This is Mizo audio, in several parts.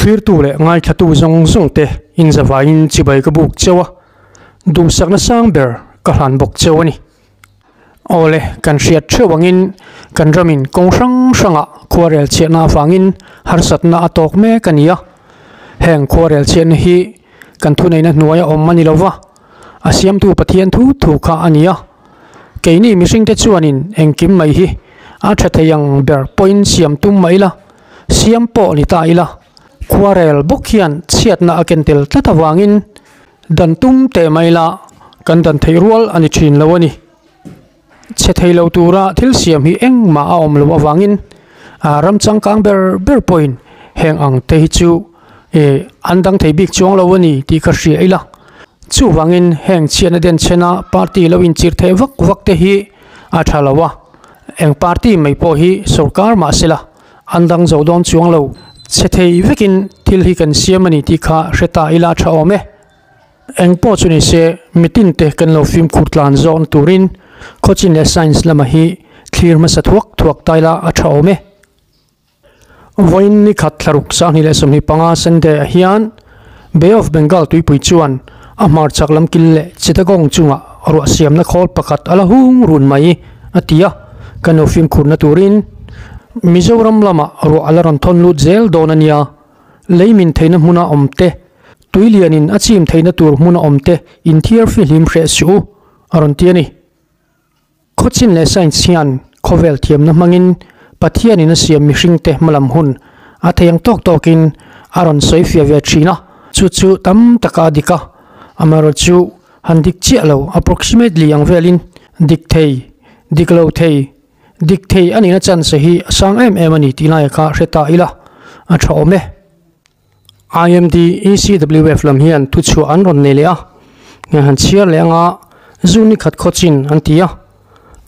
Thlirtu leh ngaithlatu zawng zawng te inzavaiin chibai ka buk cheu a, duhsakna sang ber ka hlan bawk cheu a ni. Awle, kan hriat theuh angin kan ramin kawng hrang hrangah khuarel chhiatna avangin harsatna a tawk mek a ni a. Heng khuarel chhiatna hi kan thuneihna hnuaia awm a ni lo va, a siamtu Pathian thu thu kha a ni a. Keini mihringte chuanin engkim mai hi a tha thei ang ber pawhin siam tum mah ila, siam pawh ni ta ila, khuarel bawk hian chhiatna a ken tel tlat avangin dan tum teh mah ila kan dan theih rual a ni thin lo a ni. Chhe thei lo tura thil siam hi engmah a awm loh avangin ram changkang ber ber pawhin heng ang te hi chu an dang thei bik chuang lo a ni tih ka hria ila. Chuvangin heng chhiatna denchhena party lo inchirh theih vak vak te hi a tha lo a, eng party mai pawh hi sorkar mah sela an dang zo dawn chuang lo. Chhe thei vekin thil hi kan siam a ni tih kha hre ta ila tha awm e. Eng pawh chu ni se, mitin te kan lo fimkhur tlan zawkna turin khawchin leh science lama hi thlir hmasa thuak thuak ta ila a tha awm e. Vawiin ni khat thlaruk 2025 Sunday ah hian Bay of Bengal tuipui chuan a hmarchhak lam kil leh Chittagong chungah ruah siamna khawl pakhat a la hung run mai a ti a, kan lo fimkhurna turin Mizoram lamah ruah a la rawn thawn lut zel dawn a nia. Lei min theihna hmuna awm te, tui lianin a chim theihna tur hmuna awm te inthiar fihlim hreh suh u, a rawn ti a ni. Khawchin leh Science hian khawvel thiamna hmangin Pathianin a siam mihringte hmalam hun a thei ang tawk tawkin a rawn sawi fiah ve thin a, chu chu tam taka a dik a, amaherawhchu han dik chiah lo approximately ang velin dik thei, dik lo thei, dik thei a nihna chance hi a sang em em a ni tih laia kha hre ta ila a tha awm e. IMD ECWF lam hian thuchhuah an rawn nei leh a, nge han chhiar leh anga zu ni khat khawchin an ti a.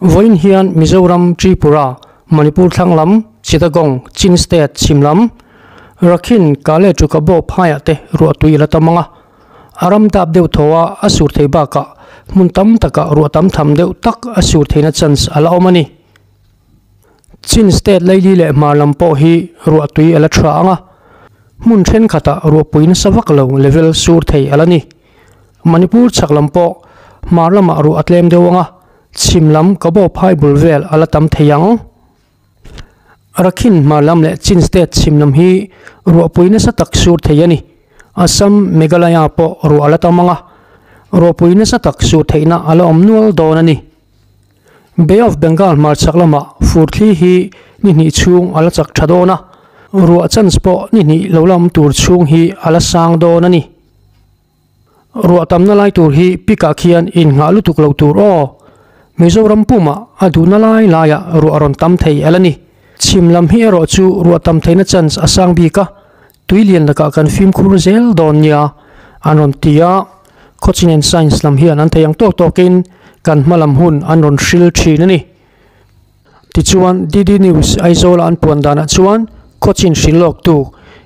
Vawiin hian Mizoram, Tripura, Manipur thlang lam, Chittagong, Chin State chhim lam, Rakhine, Kale Chukabo phaiah te ruahtui a la tam ang a. A ram dap deuh tho a, a sur thei bakah hmun tam takah ruah tam tham deuh tak a sur theihna chance a la awm a ni. Chin State Laili leh Hmar lam pawh hi ruahtui a la tha ang a, hmun thenkhatah ruahpui nasa vak lo level sur thei a la ni. Manipur chhak lam pawh Hmar lamah ruah a tlem deuh ang a, chhim lam Kabo phai bul vel a la tam thei ang. Rakhine Hmar lam leh Chin State chhim lam hi ruahpui nasa tak sur thei a ni. Assam, Meghalaya pawh ruah a la tam ang a, ruahpui nasa tak sur theihna a la awm nual dawn a ni. Bay of Bengal hmarchhak lamah fur thli hi ni hnih chhung a la chak tha dawn a, ruah chance pawh ni hnih lo la awm tur chhung hi a la sang dawn a ni. Ruah tamna lai tur hi pic ah khian innghah lutuk lo tur aw. Mizoram pumah a duhna lai laiah ruah rawn tam thei a la ni. Chhim lam hi erawh chu ruah tam theihna chance a sang bik a, tui lian lakah kan fimkhur zel dawn nia an rawn ti a. Khawchin and Science lam hian an thei ang tawk tawkin kan hma lam hun an rawn hril thin a ni. Tichuan, DD News Aizawla an puan danah chuan Khawchin hril lawktu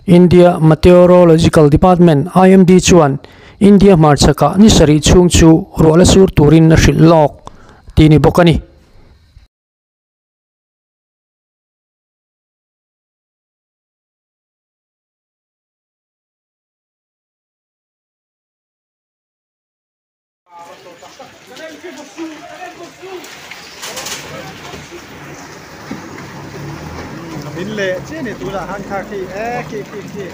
India Meteorological Department, IMD, chuan India hmarchhakah ni sarih chhung chu ruah la sur turin a hrilh lawk tih ni bawk a ni. Min leh chiah ni tunah han kha khi e khi khi khi.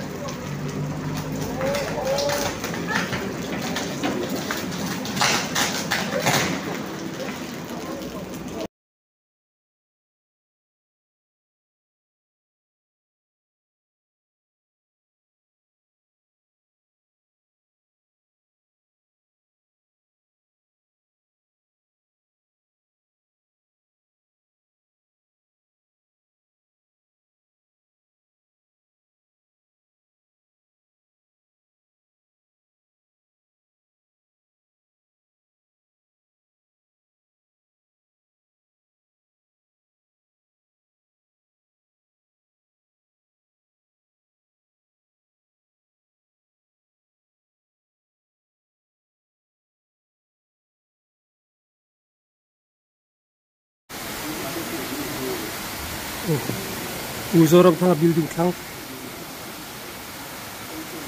Mizoram thanga building thlang.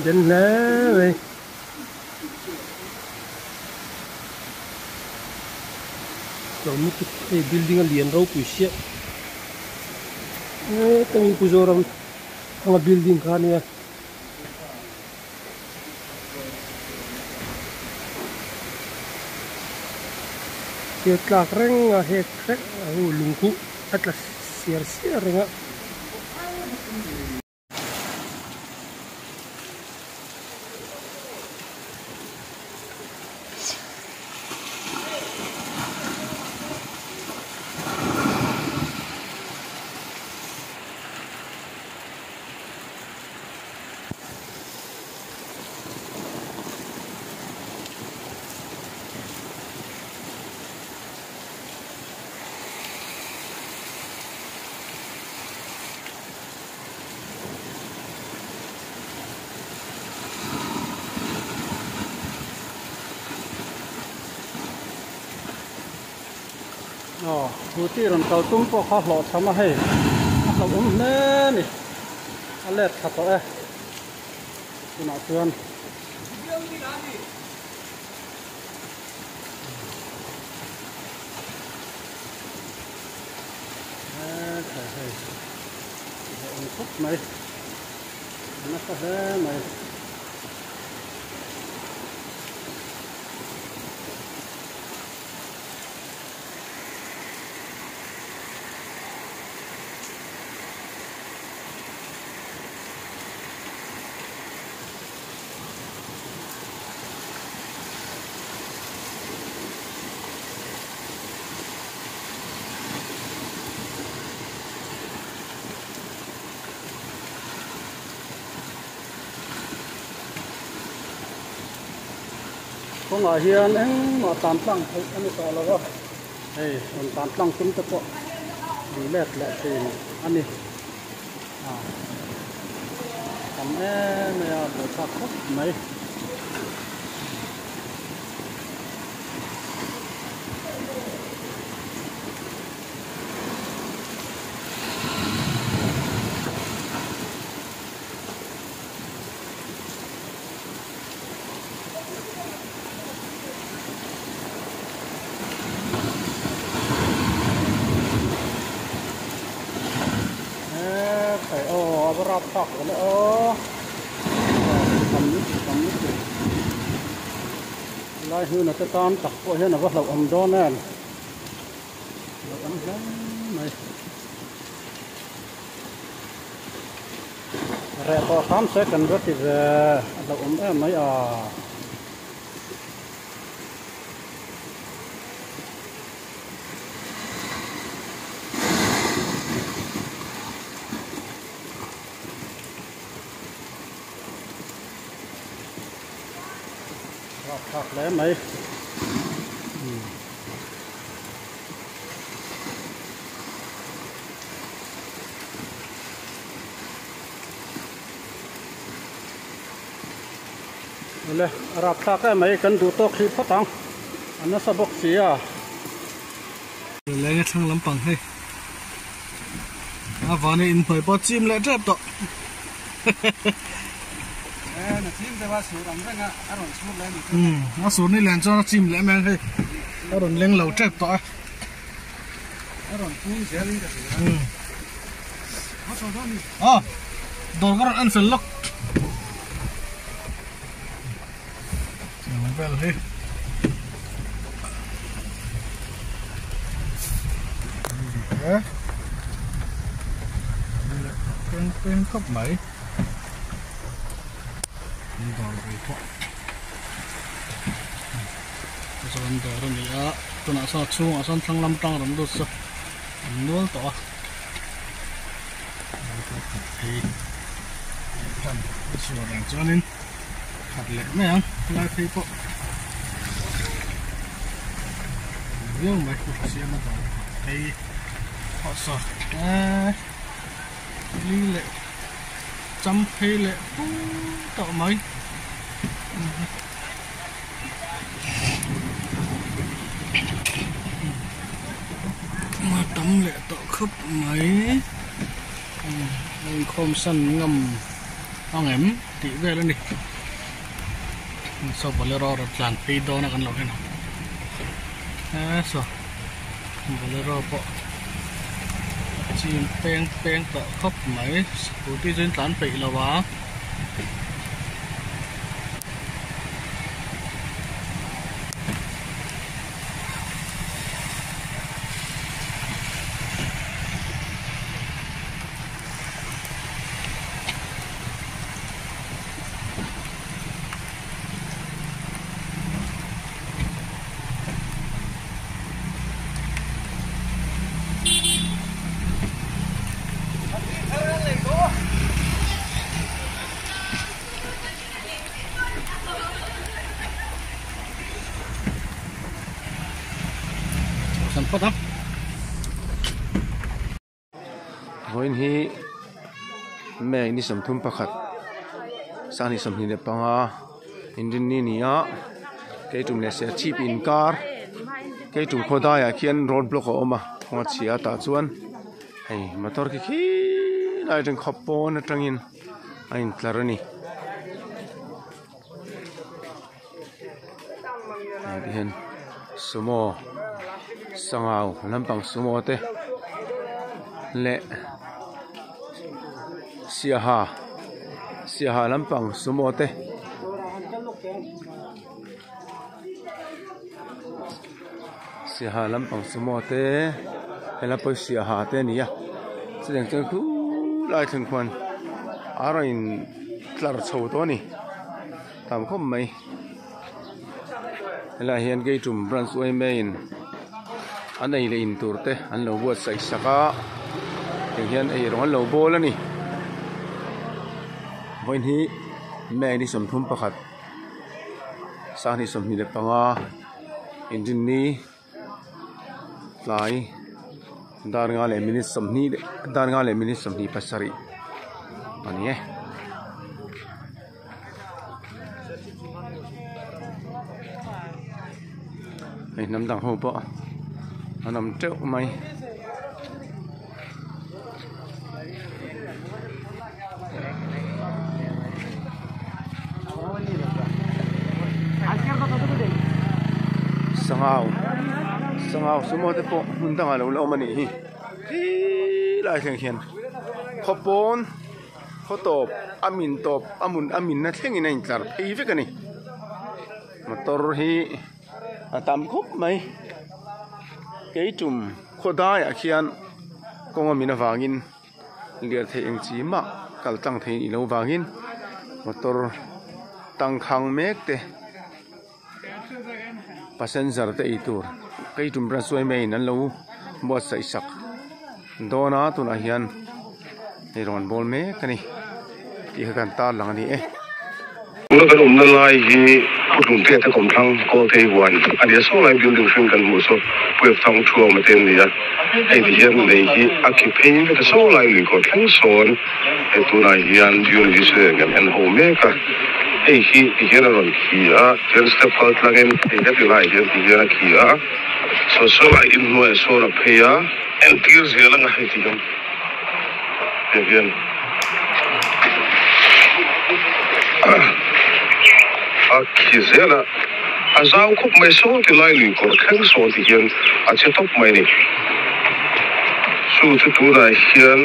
Den hle mai. Tlawm lutuk hei building a lian ropui siah hetangin Pu Zoram anga building kha ania. Thil tlak reng a hek hrek a hu lungkhuh a tla siar siar reng a. Aw scooty rawn kal tum pawh kha hlawh chham a hei a hlauhawm hle a ni a let thla tawh e tunah chuan. Hei hei a awm khawp mai a nasa hle mai. Kawngah hian engmah tan tlang theih a ni tawh lo a, hei rawn tan tlang tum te pawh an let leh thin a ni. A tam em mai a, buaithlak khawp mai. Aw a va rap thlak ve le aw tam lutuk tam lutuk lai hnuna te tan tak pawh hian a va hlauhawm dawn em hlauhawm hle mai. Reh tawh hram se kan va ti ve a hlauhawm em mai a. Rapthlak hle mai. Awle a rapthlak em mai kan duh tawk hrih phawt ang a nasa bawk si a. Leng a thlang lampang hei a vana inhnuai pawh chim leh tep tawh. A sur ni len chuan a chim leh mai ang hei a rawn leng lo tep tawh a. A rawn pung zel in ka hria. Aw dawr ka rawn en fel lawk. Tiang vel hi. Peng peng khawp mai. Dawr ve pawh. Chuan dawr a ni a tunah sawn a chhungah sawn thlang lam tang rawn lut chu an nual tawh a phei tan a chhuah dan chuanin khat leh mai ang helai phei pawh viau mai pu siama dawr phei pawh saw eee li leh cham phei leh pur tawh mai. A tam leh tawh khawp mai a inkhawm san ngam Angem tih vel a ni. Saw bolero rawn tlan phei dawn a kan lo en ang. He saw bolero pawh a chim peng peng tawh khawp mai. Scooty chu in tlan peih lo a. Chhuahsan phawt ang. Vawiin hi May ni 31 sanghnih 25 inrinni ni a keitum leh serchhip inkar keitum khaw daiah khian road block a awm a kawng a chhia tah chuan hei motor khi khilai atang khaw pawn atangin a intlar a ni. Ah tihian sumo sangau lampang sumo te leh siaha siaha lampang sumo te siaha lampang sumo te helai pawh hi siaha te a ni a chutiang chuan khulai thleng khuan a rawn in tlar chho tawh a ni. Tam khawp mai helaiah hian keitum branch yma in an ei leh in tur te an lo buatsaih sak a tiang hian ei rawng an lo bawl a ni vawiin hi May ni 31 sanghnih 25 inrinni tlai dar nga leh minute 20 leh dar nga leh minute 27 a ni e. Hei hnam dang ho pawh an awm teuh mai. Sangau sangau sumo te pawh hmun dangah lo la awm a nih hi khilai thleng hian khaw pawn. Khaw tawp a min tawp a mun a minna thlengin a intlar phei vek a ni motor hi a tam khawp mai keitum khaw daiah khian kawng a min avangin lirthei eng chi mah kal tlang thei anih loh vangin motor tangkhang mek te passenger te ei tur keitum branch yma in an lo buatsaih sak dawn a tunah hian hei rawn bawl mek a ni tih kha kan tarlang a ni e. Tuna kan awmna lai hi Khutlum Theatre kawmthlang Kawlthei huan a ni a, saw lai building hring kan hmuh saw Puep Thang Thuama te an ni a, hei ti hian lei hi a khi phei vek a, saw lai lui kawr thleng sawn hei tunah hian University kan en ho mek a. Hei hi ti hian a rawn khi a, chuan step kal tlangin hei heti laiah hian ti hian a khi a, saw saw lai inhnuaiah sawn a phei a, entir zel anga hei ti hian hei hian a khi zel a, a zau khawp mai saw ti lai lui kawr thleng sawn ti hian a che tawp mai a ni. Chu chu tunah hian.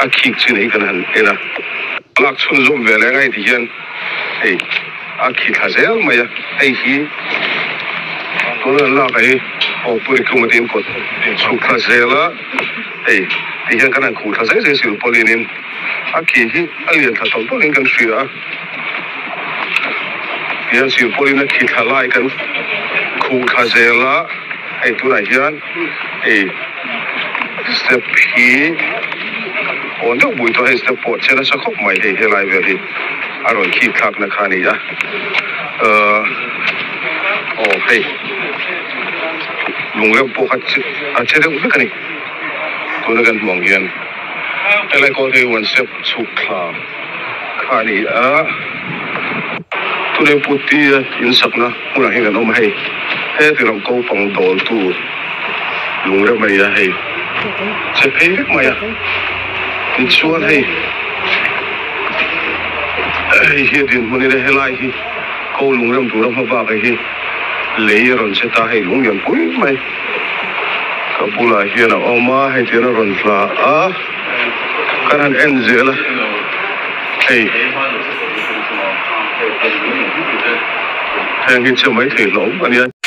A khik chin hi kan han en a, lak chhunzawm ve leh ngai ti hian hei a khi thla zel mai a, hei hi tuna an lak ah hi aw puri tlung a tiin kawt chhuk thla zel a, hei ti hian kan han khuh thla zel zel silpawlin in a khi hi a lian thla tawlh tawlh in kan hria a, ti hian silpawlin a khi thla lai kan khuh thla zel a, hei tunah hian. Hei step hi awn deuh bui tawh hei step pawh che nasa khawp mai hei helai vel hi a rawn khip thlak na kha a ni a ahh aw hei lung reuh pawh kha a che deuh vek a ni tuna kan hmuh ang hian helai kawl hi one step chhuk thla kha a ni a tunah puti a insakna hmunah hian kan awm a hei heti ram ko pang dawl tu lung reuh mai a hei che phei vek mai a. Tichuan hei hei hi a dinhmun ila helai hi ko lung rem tura hma bak hi lei a rawn che ta hei lung lian pui mai ka bulah hian a awm a hei tihian a rawn tla a kan han en zel a hei heng hi che mai thei hlawm a nia.